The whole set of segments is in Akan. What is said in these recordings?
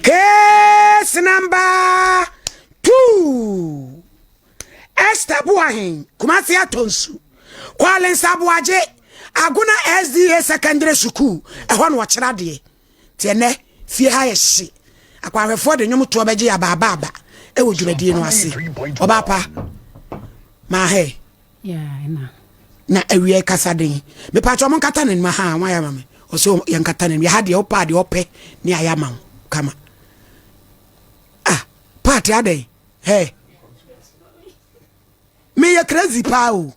Case number 2. Esther Boahen, Kumasi Atonsu, Collins Aboagye, Agona SDA Secondary School, ɛhɔ na ɔkyerɛ adeɛ. Nti ɛnɛ, fie ha yɛ hye. Akwanhwɛfoɔ de nnwom toɔ bɛgye abaabaaba ɛwɔ dwumadie no ase. Ɔbaa pa, maa hɛ. Na awia kasa den. Mepatwa ɔmo nkata n'anim ha, wɔn ayɛ ama me. Ɔsɛ yɛnkata n'anim. Yɛ ha deɛ ɔpɛ a deɛ ɔpɛ ne ayɛ ama wo kama. Ah, paati adɛn? Hɛ. Meyɛ crazy paa o.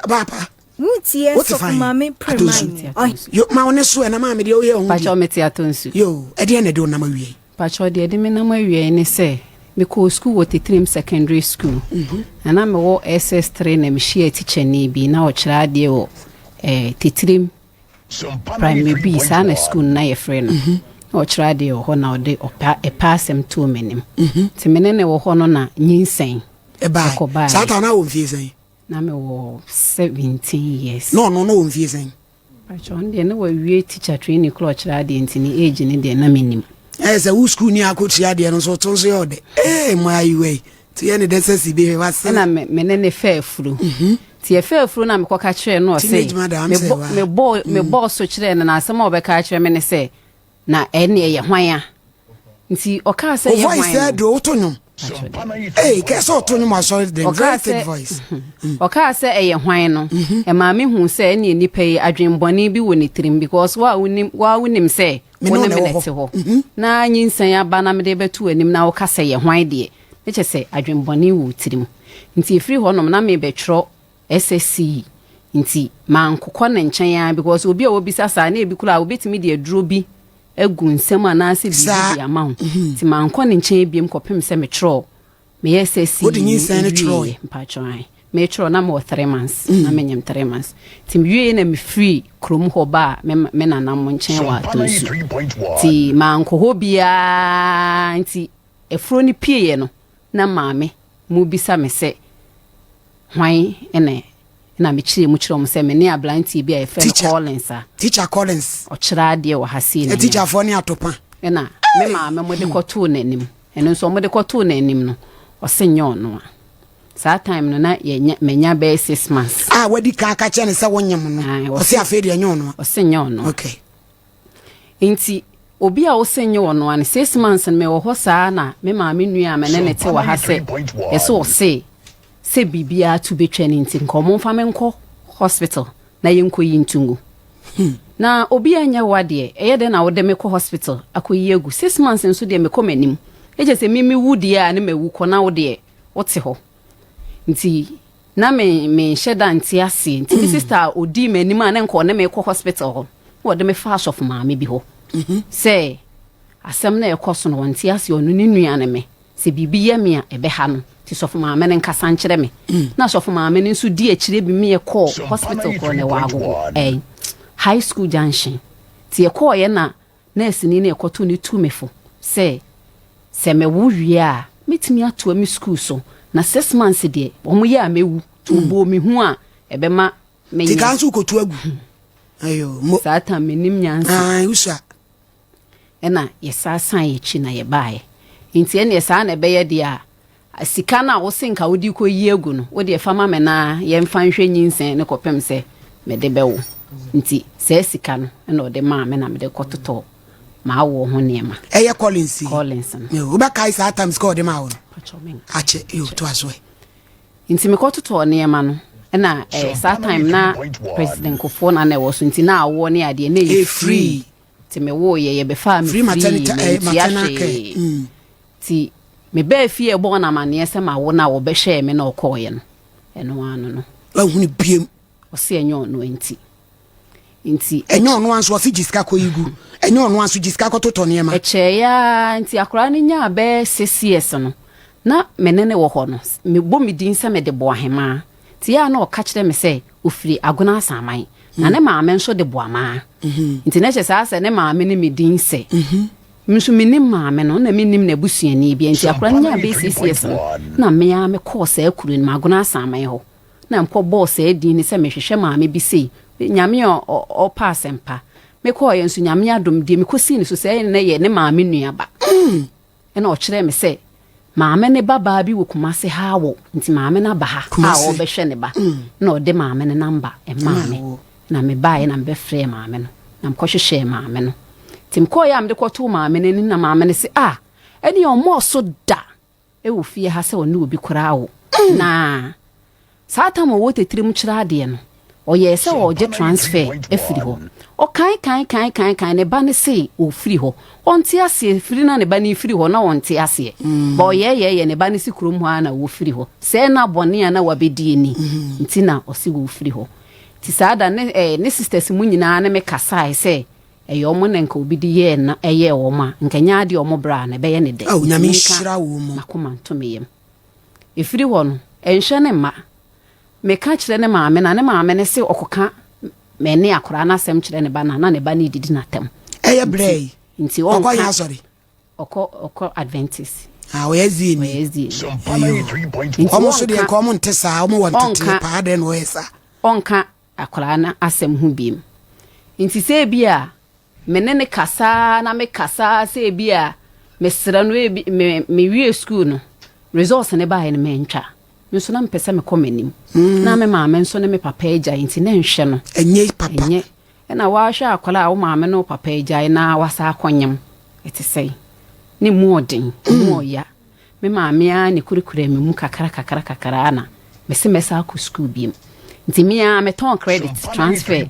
Paapa. Wotie Wote Sɔfo fan? Maame Atonsu. Premine. Yo, ma wo ne so ɛna maame deɛ woyɛ ho Pakyɛ bi. mete Atonsu. Yo, ɛdeɛ na ɛde wo nam awie. Pakyɛ deɛ ɛde me nam awie ne sɛ mekɔɔ school wɔ Tetirim Secondary School. Na na mewɔ SS3 na mehyia tikyani bi na ɔkyerɛ adeɛ wɔ Tetirim Primary B, saa na school no na yɛfrɛ no. Na ɔkyerɛ adeɛ wɔ hɔ na ɔde ɔpa ɛpa asɛm too m'anim. Nti me ne ne wɔ hɔ no na nyinsɛn Ɛbaa. ɛkɔbaeɛ. Saa ta na wɔ mfie sɛn? Na mewɔ 17 years. Na ɔno na wɔ mfie sɛn? Pakyɛ ɔno deɛ na wawie teacher training korɔ ɔkyerɛ adeɛ, nti ne age ne deɛ na menim. Ɛyɛ sɛ wo school ni akɔtua adeɛ no nso to nso yɛ ɔdɛ. Ee, mo ayiwa yi. Nti yɛ ne dɛ sɛ si bi hwɛ wase. Ɛna me ne ne fɛ afuro, nti yɛfɛ afuro na mekɔka kyerɛ no, ɔse Teenage mother, am sɛ wa. Mebɔɔ so kyerɛ no, na asɛm a ɔbɛka kyerɛ me ne sɛ na ɛne ɛyɛ hwan a, nti ɔkaa sɛ O yɛ voice hwan sɛ no. do woto nnwom. Ee, kɛ sɛ ɔto nnwom asɔre dɛm. Ɔkaa Very thick sɛ voice. Ɔkaa sɛ ɛyɛ hwan no, ɛmaa me hu sɛ ɛne nipa yi adwenbɔne bi wɔ ne tirim, because wa wonim sɛ Me wo ne ne wo me na na ɛwɔ ɛte hɔ na nyinsɛn aba na mede bɛto anim na woka sɛ yɛ hwan deɛ, ne kyɛ sɛ adwenbɔne wɔ wo tirim. Nti ɛfiri hɔnom na mebɛtwerɛ SSC, nti mankokɔ ne nkyɛn a, because obi a wɔbisa saa na ebi koraa wobɛtumi de aduro bi agu nsɛm anaasɛ biribi de ama wo. Nti mankɔ ne nkyɛn biom kɔpem sɛ metwerɛ meyɛ SSC. Wode nyinsɛn no twerɛe? Mpatwɔ ae, metwerɛ na mewɔ 3 months, na menyam 3 months. Nti mewie na mefiri kurom hɔ ba a me nanam nkyɛn wɔ Atonsu, nti mankɔ hɔ biaa. Nti afuro no pieeɛ no na maame mu bisa me sɛ hwan ɛna, na mekyerɛ mu kyerɛ mu sɛ me ne aberanteɛ bi a yɛfrɛ no Teacher. Collins a Teacher Collins. Ɔkyerɛ adeɛ wɔ ha sei na Teacherfoɔ ne atopa. Ɛna me maame mo de kɔtoo n'anim. Ɛno nso ɔmo de kɔtoo n'anim no, ɔse nyɛ ɔno a, saa time no na yɛnya manya bɛyɛ 6 months. A wadi kan aka kyerɛ ne sɛ wonyem no. Ae, Ɔse afei deɛ ɛnyɛ ɔno a. Ɔse nyɛ ɔno a. Nti obi a wose nyɛ ɔno a no, 6 months no mewɔ hɔ saa na me maame nua a mene ne te wɔ ha sɛ ɛsɛ ɔse sɛ biribiara to bɛtwa no, nti nka ɔmo mfa me nkɔ hospital na yɛnkɔ yi ntungu. Na obi a nyɛ wa deɛ, ɛyɛ dɛn na wode me kɔ hospital akɔyi agu? 6 months nso deɛ mekɔ m'anim, ɛkyɛ sɛ mimi wu deɛ a ne mawu kɔ na wo deɛ wote hɔ. Nti na me menhyɛ da nte aseɛ. Nti me sister a ɔdii m'anim a ne nka ɔne me kɔ hospital hɔ na wɔde me fa asɔfo maame bi hɔ sɛ asɛm na ɛkɔ so no wɔnte aseɛ, ɔno ne nua ne me sɛ biribi yɛ me a ɛbɛha no, nti sɔfo maame no nkasa nkyerɛ me. Na sɔfo maame no nso di akyire bi me yɛkɔɔ hospital kɔɔ na ɛwɔ Agogo High School Junction. Nti yɛkɔɔyɛ na nɛɛseni no ɛkɔto ne tu me fo sɛ mɛwo wie a mɛtumi atoa me school so, na 6 months deɛ wɔn yɛ a mɛwu, nti ɔbɔɔ me hu a ɛbɛma Ti ka menyɛ. Nso kɔtu agu. Ayo, mo. Saa time menim nyansa. Ah, wusua. Ɛna yɛsaa san yɛkyi na yɛbaeɛ. Nti ɛneɛ saa na ɛbɛyɛ deɛ a, sika no a wose nka wode kɔyi agu no, wode ɛfa ma me naa yɛmfa nhwɛ nyinsɛn ne kɔpem sɛ mede bɛwo. Nti saa sika no ɛna ɔde maa me na mede kɔtotɔ maawoɔ ho nneɛma. Ɛyɛ Collins yi. Collins no. Yo, wobɛkae saa time sika ɔde maa wo no? Pakyɛ, menka. Akyɛ, yo, to aso ɛ. Nti mekɔtotɔɔ nneɛma no, ɛna saa time na President Kufuor na ɛwɔ so, nti na awoɔ ne adeɛ na ɛyɛ Ɛyɛ free. Free. Nti mewooyɛ, yɛbɛfaa me Free maternity, free, mantua maternal care. hwee. Nti mebɛɛ fie, ɛbɔɔ no amanneɛ sɛ mawo no a wɔbɛhwɛɛ me na ɔkɔɔeɛ no, ɛno ano no. Wahunu biem. Ɔse ɛnyɛ ɔno nti Ɛnyɛ ɔno anso, ɔse gye sika kɔyi gu. Ɛnyɛ ɔno anso, gye sika kɔtotɔ nneɛma. Ɛkyɛeɛ nti akwaraa no nyaa bɛyɛ 6 years no na me ne ne wɔ hɔ no, mebɔ me din sɛ mede Boahemaa, nti yɛ a na ɔka kyerɛ me sɛ ɔfiri Agona Asaman na ne maame nso de Boamaa. Nti na kyerɛ saa sɛ ne maame ne me din sɛ me nso menim maame no na menim n'abusuani bia. Nti akwaraa no nyaa bɛyɛ 6 years no na mea mekɔɔ saa kuro no mu, Agona Asaman hɔ, na nkɔbɔɔ saa din ne sɛ mehwehwɛ maame bi sei. Nyame a ɔpa asɛmpa. Mekɔɔeɛ nso, Nyame adom, deɛ mekɔsii ne so sɛ ɛnnɛ yɛ ne maame nua ba. Ɛna ɔkyerɛɛ me sɛ maame ne ba baa bi wɔ Kumase ha awo, nti maame no aba ha a ɔrebɛhwɛ ne ba. Ɛna ɔde maame no namba maa me. Na mebaeɛ na mebɛfrɛɛ maame no, na mekɔhwehwɛɛ maame no. Nti mekɔeɛ a mede kɔtoo maame no anim na maame no se, ah, ɛneɛ ɔmmɔɔ so da wɔ fie ha sɛ ɔne obi koraa wo. Na saa tam ɔwɔ tetirim kyerɛ adeɛ no, ɔyɛɛ sɛ ɔregye transfer afiri hɔ. Ɔkan kan kan kan kan ne ba no se ɔfiri hɔ. Ɔnte aseɛ firi na ne ba no firi hɔ na ɔnte aseɛ. Mm. Ba ɔyɛɛyɛɛyɛ ne ba no si kurom hɔ ara na wɔfiri hɔ. Sɛɛ na bɔne a na wabɛdie ni mm. nti na ɔse wɔfiri hɔ. Nti saa da ne, eh, ne sisters mu nyinaa ne me kasae sɛ Ɛyɛ wɔn na nka obi de yɛɛ na ɛyɛɛ wɔn a, nka ɛnyɛ adeɛ a wɔn bra no ɛbɛyɛ ne dɛ. Ao Nti Nyame menka nhyira wo mo. m'akoma nto me yam. Ɛfiri hɔ no, ɛnhwɛ ne mma. Meka kyerɛ ne maame no a, ne maame no se ɔkɔka me ne akwadaa no asɛm kyerɛ ne ba no a, na ne ba no redidi no atɛm. Ɛyɛ Nti, brɛ yi. nti Ɔkɔ ɔnka, yɛ asɔre. ɔkɔ, ɔkɔ Adventist. Ah, ɔyɛ SDA ni. Ɔyɛ SDA ni. Ayo. Nti Ɔmo nso deɛ ɔnka, nka ɔmo nte saa, ɔmo wɔ nteteɛ ɔnka, paa, adɛn na ɔyɛ saa? ɔnka akwadaa no asɛm ho bio. Nti sɛ ebia me ne no kasa ara na mekasa ara sɛ ebia mesrɛ no ebi me mewie sukuu no results no baeɛ no mantwa. Me nso na mepɛ sɛ mekɔ m'anim. Na me maame nso ne me papa agyae nti na nhwɛ no. Ɛnyɛ papa. Ɛnyɛ. Ɛna woahwɛ akwadaa a wo maame ne wo papa agyae na wasa akɔnyem ɛte sɛn? Ne mu ɔden, mu ɔya. Me maame ara na ɛkurakura me mu kakra kakra kakra ara na mese mɛsan akɔ sukuu biom. Nti me ara metɔn credit transfer.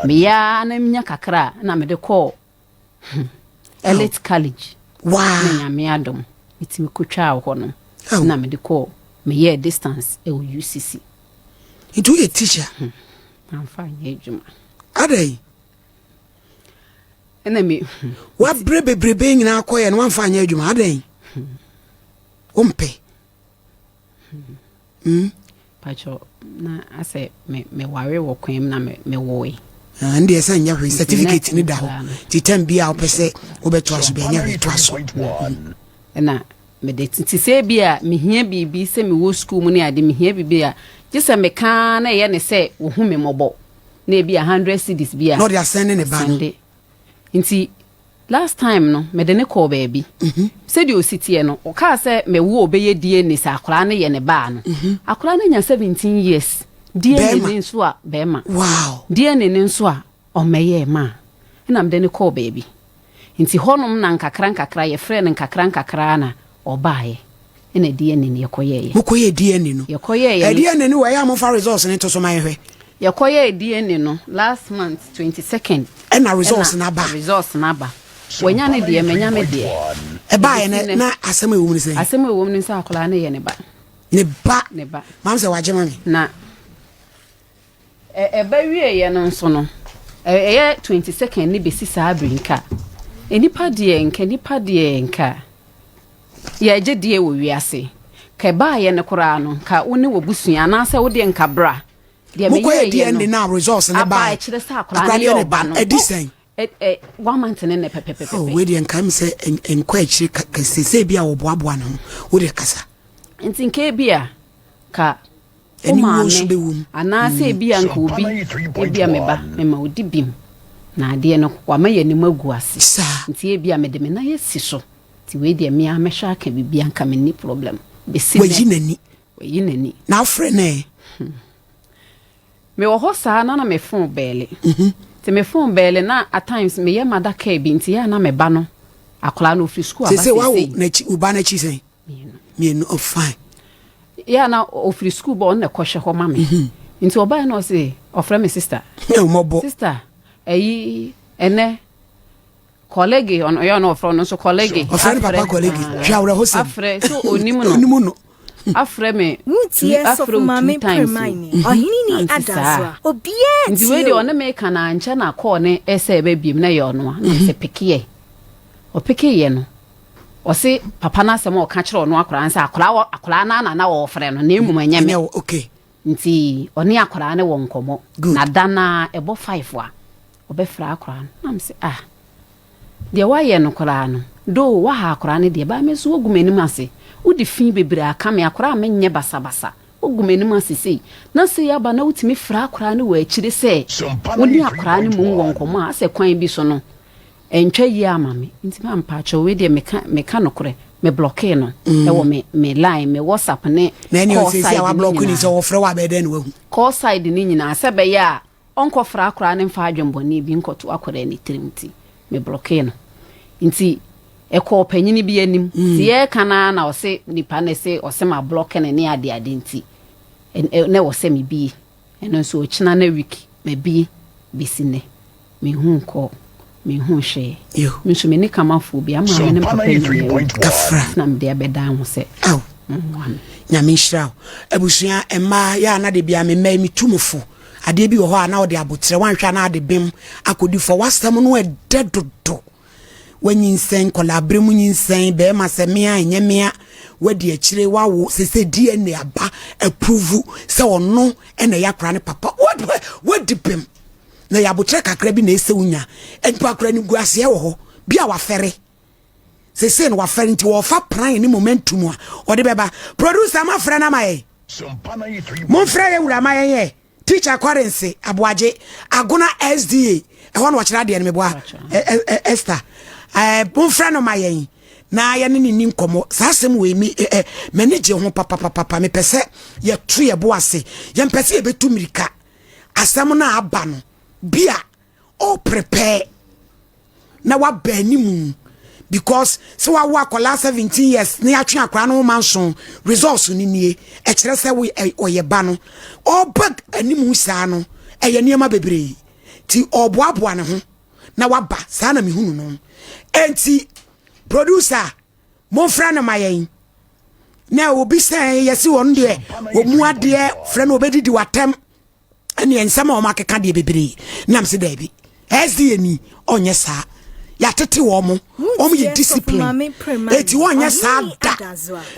Meyɛ ara na menya kakra a na mede kɔɔ hmm, Elite College. Wow. Na Nyame adom metumi kɔtwaa wɔ hɔ no. Na mede kɔɔ meyɛɛ distance ɛwɔ UCC. Nti woyɛ teacher? Hmm, mamfa anyɛ adwuma. Adɛn? Ɛna me. Wabrɛ bebrebe nyinaa kɔyɛ no wamfa anyɛ adwuma adɛn? Wompɛ? Hmm. Pacho na asɛ me me ware wɔ kwan mu na me me woe. Ah, ndeɛ sɛ nyɛ hwee certificate ni da hɔ nti tɛm bi a wopɛ sɛ wobɛtoa so bi ɛnyɛ hwee toa so. Ɛna mede nti sɛ bi a mehia biribi sɛ mewɔ sukuu mu ne ade mehia biribi a gye sɛ meka na ɛyɛ ne sɛ wɔhu me mmɔbɔ. na ebi a hundred cedis bi a. Na ɔde asɛnde ne ba no. Asɛnde. Nti last time no mede ne kɔɔ baabi. Mhm. Sɛdeɛ ɔsi teɛ no, ɔkaa sɛ mewo ɔbɛyɛ DNA sɛ akwadaa no yɛ ne ba no. Mhm. Akwadaa no anya 17 years. DNA Bɛrima. ne nso a bɛrima. Wow. DNA ne nso a ɔmmɛyɛɛ ma a. Ɛna mede ne kɔɔ baabi. Nti hɔnom na nkakra nkakra yɛfrɛɛ no nkakra nkakra na ɔbaeɛ. Ɛna DNA no yɛkɔyɛeɛ. Mokɔyɛɛ DNA no? Yɛkɔyɛeɛ no. DNA no wɔ ɛyɛ a momfa results no nto so ma yɛhwɛ. Yɛkɔyɛɛ DNA no last month 22nd. Ɛna results no aba. Results no aba. Wanya ne deɛ, manya me deɛ. Ɛbaeɛ no na asɛm a ɛwɔ mu ne sɛn? Asɛm a ɛwɔ mu ne sɛ akwadaa no yɛ ne ba. Ne ba? Ne ba. Maame sɛ wagye ma me. Na. Ɛba wieeɛ no nso no, ɛyɛ 22nd ne bɛsi saa bere nka nnipa deɛ nka nnipa deɛ nka yɛgye deɛ wɔ wiase ka ɛbaayɛ no koraa no nka wo ne w'abusua anaasɛ wo deɛ nka bra deɛ mokɔyɛ meyɛɛyɛ DNA no na results ne aba bae ɛkyerɛ sɛ akwadaa akwadaa no no yɛ yɛ ne ɔba ba no ɛdi sɛn one month ne nnɛ Oh, pɛpɛpɛpɛ wei deɛ nka mi sɛ nkɔ akyire kɛse sɛ ebi a wɔboaboa ne ho wo deɛ kasa nti nka ebi a ka Wo Aniwuo nso maame bɛwɔ mu. anaasɛ ebia nka obi, ebia me ba, mema odi bem, na adeɛ no, wama yɛn anim agu ase. Saa. Nti ebia mede me nan asi so. Nti wei deɛ me ara mɛhwɛ aka biribi anka menni problem. Bɛsi nnɛ. Wayi n'ani. Wayi n'ani. Na wofrɛ no ɛ? Mewɔ hɔ saa na na me phone bɛɛle. Nti me phone bɛɛle na at times meyɛ mother care bi nti yɛ a na me ba no, akwadaa no ɔfiri sukuu aba Seesei wawo seesei. n'akyi, wo ba no akyi sɛn? Mmienu. Mmienu, oh fine. Yɛ a na ɔfiri sukuu ba ɔno na ɛkɔhwɛ hɔ ma me. Mhm. Nti ɔbaeɛ na ɔse ɔfrɛ me sister. Mmɔbɔ. Sister, ɛyi ɛnɛ kɔlege ɔno yɛ ɔno ɔfrɛ ɔno nso kɔlege. Ɔfrɛ ne papa kɔlege. Ah, Hwɛ awerɛhosɛm. Afrɛ so onim no. Onim no. Afrɛ me. Wotie afrɛ Sɔfo wo Maame two times o. Premaini, Ɔhene ni Nti ada saa. so a, obiara Nti tie wei deɛ o. ɔne me ka na ankyɛ na kɔɔ ne ɛsɛ ɛbɛ biem na ɛyɛ ɔno a na mesɛ pekeɛ. Ɔpekeeɛ no Ɔse papa no asɛm a ɔka kyerɛ ɔno akwadaa no sɛ akwadaa wɔ akwadaa no na na ɔɔfrɛ no na mmom ɛnyɛ me. Okay. Nti ɔne akwadaa no wɔ nkɔmmɔ. Good. Na da no a ɛbɔ five a ɔbɛfrɛ akwadaa no. Na mese ah deɛ woayɛ no koraa no though woaha akwadaa no deɛ baa me nso woagu m'anim ase. Wode fi bebree aka me akwadaa a menyɛ basabasa. Wogu m'anim ase sei, na sei aba na wotumi frɛ akwadaa no wɔ akyire sɛ wo ne akwadaa no mmom wɔ nkɔmmɔ a, asɛ kwan bi so no, ɛntwa yie ama me. Nti ma mpakyɛw, wei deɛ meka, meka nokorɛ, me blɔkee no ɛwɔ me, me line, me WhatsApp ne Na ɛne call ɔsɛ side sɛ ne wablɔko ni nyinaa. sɛ wɔfrɛ wo abɛɛ dɛn na wahu. Call side ne nyinaa, sɛ ɛbɛyɛ a ɔnkɔfrɛ akwadaa no mfa adwemmɔne bi nkɔto akwadaa no tirim nti, me blɔkee no. Nti ɛkɔɔ panyini bi anim. Nti yɛreka no ara na ɔse nipa no se ɔse ma blɔke no ne adeade nti, na ɛwɔ sɛ mebie. Ɛno nso ɔkyena na week mabie bɛsi nnɛ. Menhuu call, menhuu hwee. Me nso menni kamafoɔ biara, me maame ne me papa nyinaa awu. Kafra. Nti na mede abɛdan ho sɛ Aw. mommoa me. Nyame nhyira wo. Abusua mmaa yɛ a na de bia me mma yi metu mo fo. Adeɛ bi wɔ hɔ a na ɔde abotrɛ wanhwɛ a na ade bem akɔdi fɔ. W'asɛm no ɛdɛ dodo. Wanyinsɛn nkɔlaa berɛ mu nyinsɛn bɛrima sɛ mea ɛnyɛ mea wadi akyire wawo sese DNA aba approve sɛ ɔno ɛna ɛyɛ akora ne papa. Wadi bem. Na yɛ abotrɛ kakra bi na ɛsɛ wonya. Mpo akora no gu aseɛ wɔ hɔ bi a wafɛre. Sese no wafɛre nti wɔfa pran ne momentum a ɔde bɛba. Producer mafrɛ no ama yɛn. Momfrɛ yɛ wura ma yɛn yɛ teacher Kɔrense Aboagye Agona SDA ɛhɔ na ɔkyerɛ adeɛ no meboa Esther momfrɛ no ma yɛn na yɛne ne ni nkɔmmɔ saa asɛm wei mi m'ani gye ho papapapa mepɛ sɛ yɛto yɛ bo ase yɛmpɛ sɛ yɛbɛtu mmirika asɛm no a aba no bi a ɔprepare na waba anim because sɛ wawo akwadaa 17 years na yɛatwe akwadaa no ma nson results no nie ɛkyerɛ sɛ wo ɔyɛ ba no ɔba anim saa no ɛyɛ nneɛma bebree ti ɔboaboa ne ho na waba saa na mehunu no enti producer momfrɛ no ma yɛn na obi sɛ yɛsi wɔn deɛ wɔn mu adeɛ frɛ no obɛdidi watɛm ɛneɛ nsɛm a wɔn akeka deɛ bebree nam se daabi SDA ni ɔnyɛ saa yɛatete wɔn mo wɔn yɛ discipline eti wɔnyɛ saa da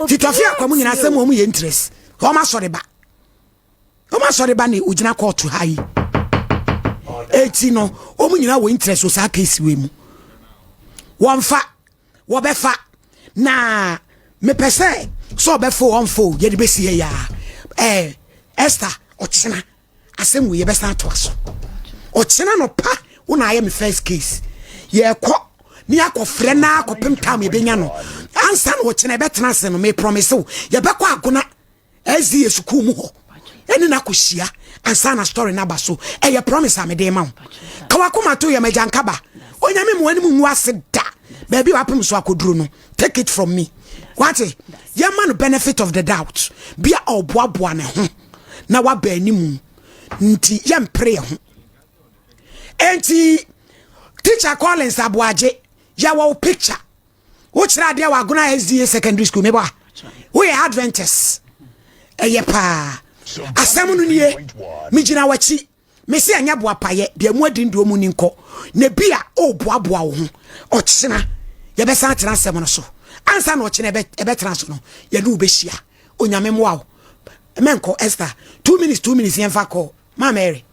titɔfe akwa mu nyinaa sɛ wɔn yɛ interest wɔn asɔre ba wɔn asɔre ba na ogyina kɔɔto ha yi eti no wɔn nyinaa wɔ interest wɔ saa case wei mu wɔn fa wɔbɛfa na mepɛ sɛ sɛ ɔbɛfo ɔmfo yɛde bɛsi ha yi a ɛɛ Esther ɔkyena asɛm wei yɛbɛsan atoa so ɔkyena no pa wo na ayɛ me first case yɛkɔ ne akɔfrɛ na akɔpem tam yɛbɛnya no ansa na ɔkyena yɛbɛtena ase no me promise wo yɛbɛkɔ agona SDA sukuu mu hɔ ɛne no akɔhyia ansa na story no aba so ɛyɛ promise a mede ma wo ka wakoma to yɛ magya nkaba onyame mu anim ngu ase da baabi a wapem so akɔduro no take it from me wate yɛma no benefit of the doubt bia ɔboaboa ne ho na waba anim nti yɛmpere yɛ ho enti teacher Collins Aboagye yɛwɔ wo picture wokyerɛ adeɛ wɔ Agona SDA secondary school mebɔ a woyɛ Adventist ɛyɛ paa asɛm no nie megyina w'akyi mese ɛnyɛ boapayɛ deɛ mu adi ndeɛ mu ni nkɔ na bi a ɔreboaboa wo ho ɔkyena yɛbɛsan atena asɛm no so ansa na ɔkyena ɛbɛtena so no yɛne wo bɛhyia onyame mmoa wo mɛnkɔ Esther 2 minutes 2 minutes yɛmfa kɔ ma Mary.